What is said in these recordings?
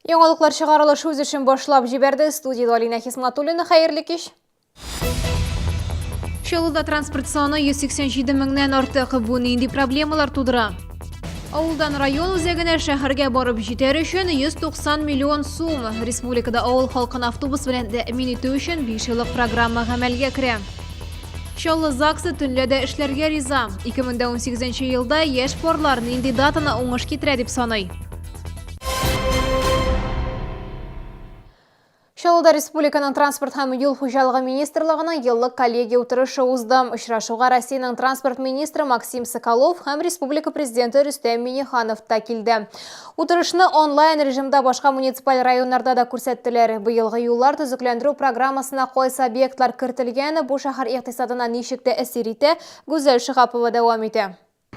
Яңалыклар чыгарылышы үз эшен башлап җибәрде. Студиядә Алинә Хисматуллина. Хәерле кич. Чаллыда транспорт саны 187 меңнән артык. Бу нинди проблемалар тудыра? Авылдан район үзәгенә шәһәргә барып җитәр өчен 190 миллион сум. Республикада авыл халкын автобус белән тәэмин итү өчен 5 еллык программа гамәлгә керә. Чаллы ЗАГСы төнлә дә эшләргә риза. 2018 елда яшь парлар нинди датаны уңыш китерә дип саный? Чаллыда республиканың транспорт һәм юл хуҗалыгы министрлыгының еллык коллегия утырышы узды. Очрашуга Россиянең транспорт министры Максим Соколов һәм республика президенты Рөстәм Минниханов та килде. Утырышны онлайн режимда башка муниципаль районнарда да күрсәттеләр. Быелгы юллар төзекләндерү программасына кайсы объектлар кертелгән, бу шәһәр икътисадына ничек тәэсир итә, Гүзәл Шиһапова дәвам итә.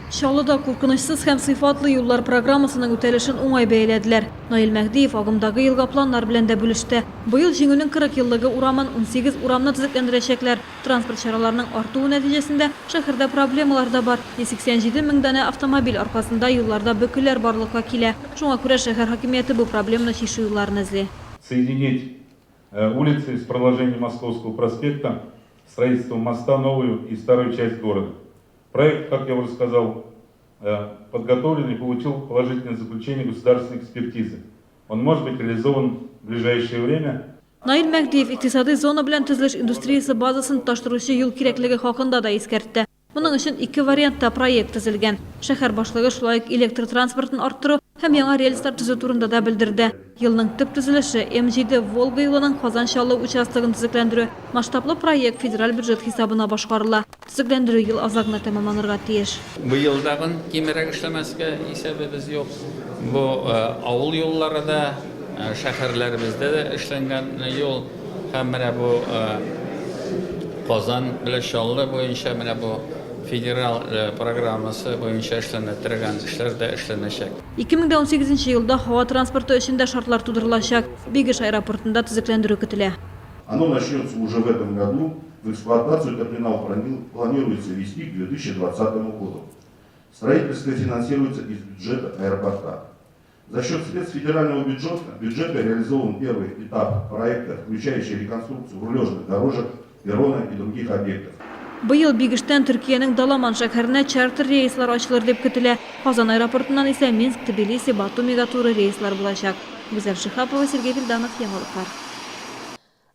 Чаллыда куркынычсыз һәм сыйфатлы юллар программасының үтәлешен уңай бәяләделәр. Наил Мәһдиев агымдагы елга планнар белән дә бүлеште. Быел Җиңүнең 40 еллыгы урамын, 18 урамны төзекләндерәчәкләр. Транспорт чараларының артуы нәтиҗәсендә шәһәрдә проблемалар да бар. 187 мең данә автомобиль аркасында юлларда бөкеләр барлыкка килә. Шуңа күрә шәһәр хакимияте бу проблеманы чишү юлларын эзли. Соединить улицы с продолжением Московского проспекта, строительство моста новую и старую часть города. Проект, как я уже сказал, э, подготовлен и получил положительное заключение государственной экспертизы. Он может быть реализован в ближайшее время. Наил Мәһдиев икътисадый зона белән төзелеш индустриясе базасын тоташтыручы юл кирәклеге хакында да искәртте. Моның өчен ике вариантта проект төзелгән. Шәһәр башлыгы шулай ук электр транспортын арттыру һәм яңа рельслар төзү турында да белдерде. Елның төп төзелеше, М-7 Волга юлының Казан-Чаллы участогын төзекләндерү. Масштаблы проект федераль бюджет хисабына башкарыла. Төзекләндерү ел азагына тәмамланырга тиеш. Быел тагын кимрәк эшләмәскә исәбебез юк. Бу авыл юллары да, шәһәрләребездә дә эшләнгән юл һәм менә бу Казан белән Чаллы буенча менә бу федерал программасы буенча эшләнә торган эшләр дә эшләнәчәк. 2018 нче елда һава транспорты өчен дә шартлар тудырылачак. Бигеш аэропортында төзекләндерү көтелә. Оно начнется уже в этом году. В эксплуатацию терминал планируется ввести к 2020 году. Строительство финансируется из бюджета аэропорта. За счет средств федерального бюджета, бюджета реализован первый этап проекта, включающий реконструкцию рулежных дорожек, перрона и других объектов. Быел Бигештән Төркиянең Даламан шәһәренә чартер рейслар ачылыр дип көтелә. Казан аэропортыннан исә Минск, Тбилиси, Батумига туры рейслар булачак. Гүзәл Шиһапова, Сергей Вильданов, Яңалыклар.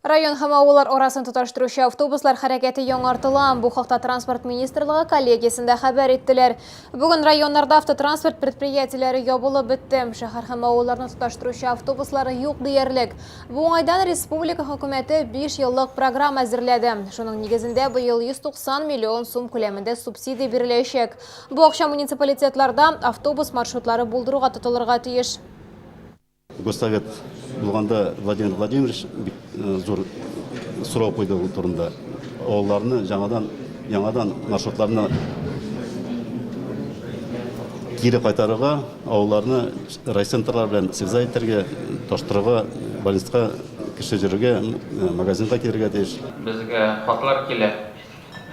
Район һәм авыллар арасын тоташтыручы автобуслар хәрәкәте яңартыла. Бу хакта Транспорт министрлыгы коллегиясендә хәбәр иттеләр. Бүген районнарда автотранспорт предприятиеләре ябылып бетте. Шәһәр һәм авылларны тоташтыручы автобуслар юк диярлек. Бу уңайдан республика хөкүмәте 5 еллык программа әзерләде. Шуның нигезендә быел 190 миллион сум күләмендә субсидия биреләчәк. Бу акча муниципалитетларда автобус маршрутлары булдыруга тотылырга тиеш. Госсовет булганда Владимир Владимирович бик э, зур сорау куйды ул турында. Авылларны яңадан яңадан маршрутларны кире кайтарырга, авылларны райцентрлар белән связать итәргә, таштырырга, больницага кеше йөрергә, э, магазинга килергә тиеш. Безгә хатлар килә.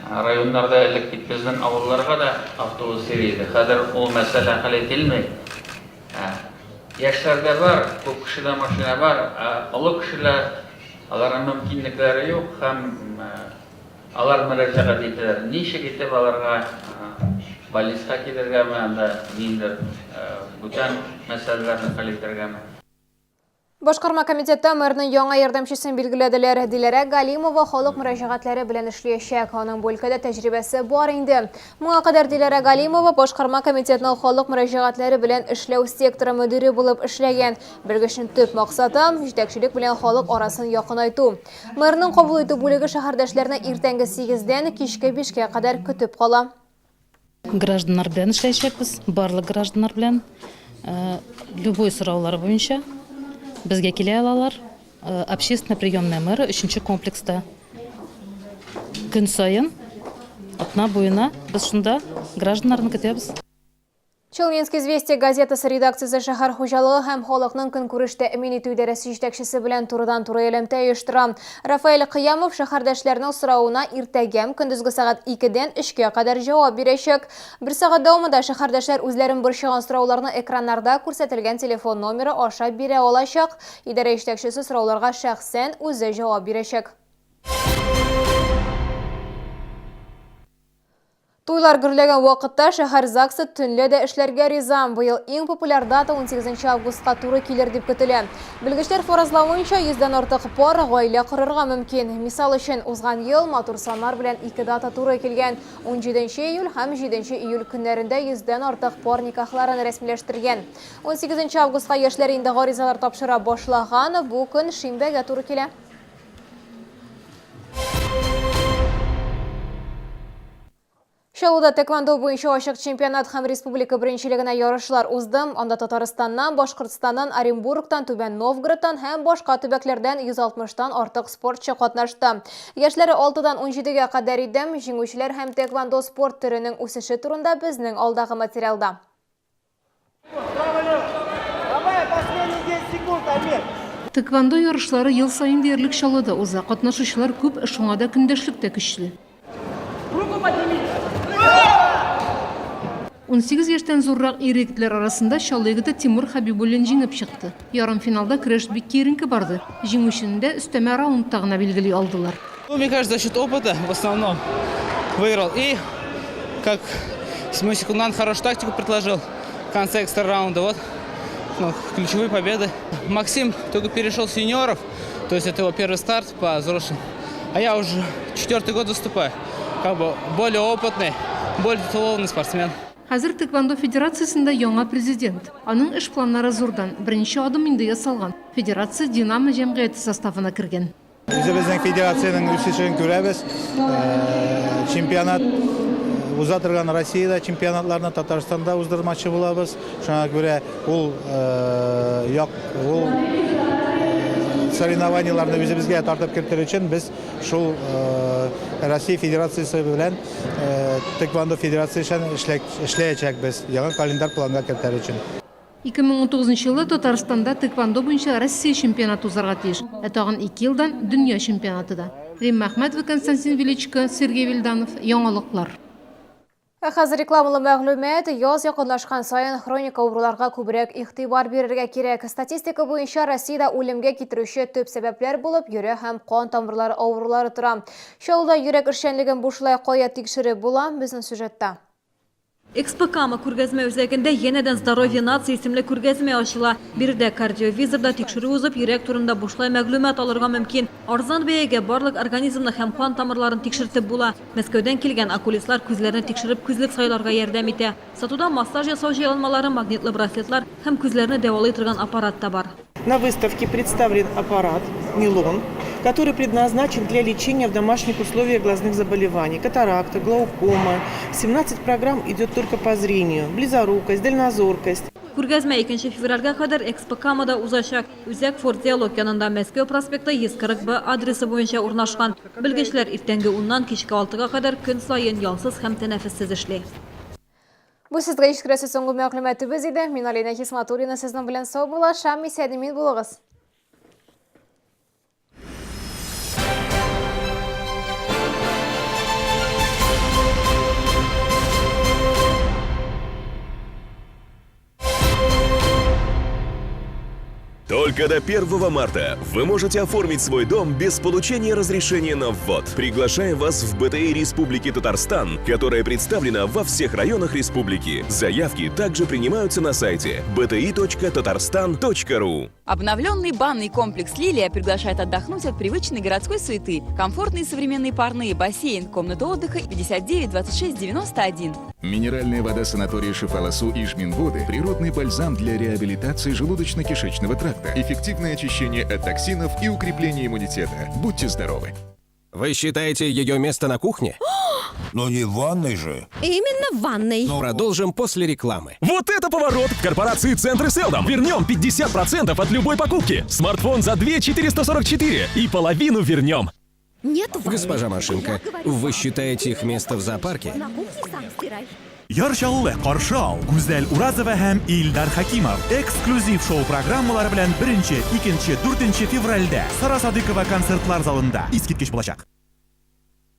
Районнарда элек бит безнең авылларга да автобус йөри иде. Хәзер ул мәсьәлә хәл ителми. Ә, яшьләрдә бар, күп кешедә машина бар, ә олы кешеләр, аларның мөмкинлекләре юк һәм алар мөрәҗәгать итәләр. Ничек итеп аларга больницага килергәме, анда ниндидер бүтән мәсьәләләрне хәл итәргәме? Башкарма комитетта мэрның яңа ярдәмчесен билгеләделәр. Диләрә Галимова халык мөрәҗәгатьләре белән эшләячәк. Аның бу өлкәдә тәҗрибәсе бар инде. Моңа кадәр Диләрә Галимова башкарма комитетның халык мөрәҗәгатьләре белән эшләү секторы мөдире булып эшләгән. Белгечнең төп максаты, җитәкчелек белән халык арасын якынайту. Мэрның кабул итү бүлеге шәһәрдәшләрне иртәнге сигездән кичке бишкә кадәр көтеп кала. Гражданнар белән эшләячәкбез, барлык гражданнар белән. Э, любой сораулар буенча безгә килә алалар. Э, общественная приемная мэра өченче комплекста. Көн саен, атна буена без шунда гражданнарны көтәбез. Челнинские известия газетасы редакциясе шәһәр хуҗалыгы һәм халыкның көнкүреш тәэмин итү идарәсе җитәкчесе белән турыдан-туры элемтә оештыра. Рафаэль Кыямов шәһәрдәшләрнең соравына иртәгә көндезге сәгать икедән өчкә кадәр җавап бирәчәк. Бер сәгать дәвамында шәһәрдәшләр үзләрен борчыган сорауларны экраннарда күрсәтелгән телефон номеры аша бирә алачак. Идарә җитәкчесе сорауларга шәхсән үзе җавап бирәчәк. Туйлар гөрләгән вакытта шәһәр ЗАГСы төнлә дә эшләргә риза. Быел иң популяр дата 18 августка туры килер дип көтелә. Белгечләр фаразлавынча, йөздән артык пар гаилә корырга мөмкин. Мисал өчен, узган ел матур саннар белән ике дата туры килгән, 17 июль һәм 7 июль көннәрендә йөздән артык пар никахларын рәсмиләштергән. 18 августка яшьләр инде гаризалар тапшыра башлаган, бу көн шимбәгә туры килә. Чаллыда тэквондо буенча ачык чемпионат һәм республика беренчелегенә ярышлар узды. Анда Татарстаннан, Башкортстаннан, Оренбургтан, Түбән Новгородтан һәм башка төбәкләрдән 160 тан артык спортчы катнашты. Яшьләре 6-дан 17-гә кадәр иде. Җиңүчеләр һәм тэквондо спорт төренең үсеше турында безнең алдагы материалда. Тэквондо ярышлары ел саен диярлек Чаллыда уза. Катнашучылар күп, шуңа да көндәшлек тә көчле. 18 яшьтән зуррак ир-егетләр арасында Чаллы егете Тимур Хәбибуллин җиңеп чыкты. Ярымфиналда көрәш бик киеренке барды. Җиңүчене дә өстәмә раундта гына билгели алдылар. Ну, мне кажется, за счет опыта в основном выиграл. И как мой секундант хорошую тактику предложил в конце экстра раунда. Вот ну, ключевые победы. Максим только перешел с юниоров, то есть это его первый старт по взрослым. А я уже четвертый год выступаю. Как бы более опытный, более титулованный спортсмен. Хәзер Тэквондо федерациясендә яңа президент. Аның эш планнары зурдан. Беренче адым инде ясалган. Федерация Динамо җәмгыяте составына кергән. Үзебезнең федерациянең үсешен күрәбез. Э, чемпионат э, уза торган Россиядә чемпионатларны Татарстанда уздырмакчы булабыз. Шуңа күрә ул э, як ул соревнованиеләрне үзебезгә тартып кертер өчен без шул Россия Федерациясе белән Тэквондо федерациясе эшләячәкбез, яңа календарь планга кертер өчен. 2019 нчы елда Татарстанда тэквондо буенча Россия чемпионаты узарга тиеш, ә тагын ике елдан, дөнья чемпионаты да. Римма Әхмәтова, Константин Величко, Сергей Вильданов, Яңалыклар. Ә хәзер рекламалы мәгълүмат. Яз якынлашкан саен хроник авыруларга күбрәк игътибар бирергә кирәк. Статистика буенча Россиядә үлемгә китерүче төп сәбәпләр булып йөрәк һәм кан тамырлары авырулары тора. Чаллыда йөрәк эшчәнлеген бушлай кая тикшереп була? Безнең сюжетта. Экспо-Кама күргәзмә үзәгендә янәдән Здоровье нации исемле күргәзмә ачыла. Биредә кардиовизорда тикшерү узып, йөрәк турында бушлай мәгълүмат алырга мөмкин. Арзан бәягә барлык организмны һәм кан тамырларын тикшертеп була. Мәскәүдән килгән окулистлар күзләрне тикшереп күзлек сайларга ярдәм итә. Сатуда массаж ясау җайланмалары, магнитлы браслетлар һәм күзләрне дәвалый торган аппарат та бар. На выставке представлен аппарат «Милон», который предназначен для лечения в домашних условиях глазных заболеваний, катаракта, глаукома. 17 программ идет только по зрению, близорукость, дальнозоркость. Күргәзмә 2 февральгә кадәр Экспо Камада узачак. Үзәк Форт Диалог янында Мәскәү проспекты 140 Б адресы буенча урнашкан. Белгечләр иртәнге уннан кичке алтыга кадәр көн саен ялсыз һәм тәнәфессез эшли. Бу сезгә җиткерәсе соңгы мәгълүматыбыз иде. Мин Алина Хисматуллина сезнең белән саубуллашам. Исән-имин булыгыз. Только до 1 марта вы можете оформить свой дом без получения разрешения на ввод. Приглашаем вас в БТИ Республики Татарстан, которая представлена во всех районах республики. Заявки также принимаются на сайте bti.tatarstan.ru. Обновленный банный комплекс «Лилия» приглашает отдохнуть от привычной городской суеты. Комфортные современные парные, бассейн, комната отдыха 59 26 91. Минеральная вода санатория Шифаласу и Жминводы – природный бальзам для реабилитации желудочно-кишечного тракта, эффективное очищение от токсинов и укрепление иммунитета. Будьте здоровы! Вы считаете ее место на кухне? Но не в ванной же. Именно в ванной. Но продолжим после рекламы. Вот это поворот! В корпорации Центры Селдом вернем 50% от любой покупки. Смартфон за 2 444 и половину вернем. Нет Госпожа Машинка, вы считаете их место в зоопарке? На кухне сам стирай. Яр Чаллы, каршы ал! Гүзәл Уразова һәм Илдар Хәкимов эксклюзив шоу-программалары белән беренче, икенче, дүртенче февральдә Сара Садыйкова концертлар залында. Искиткеч булачак!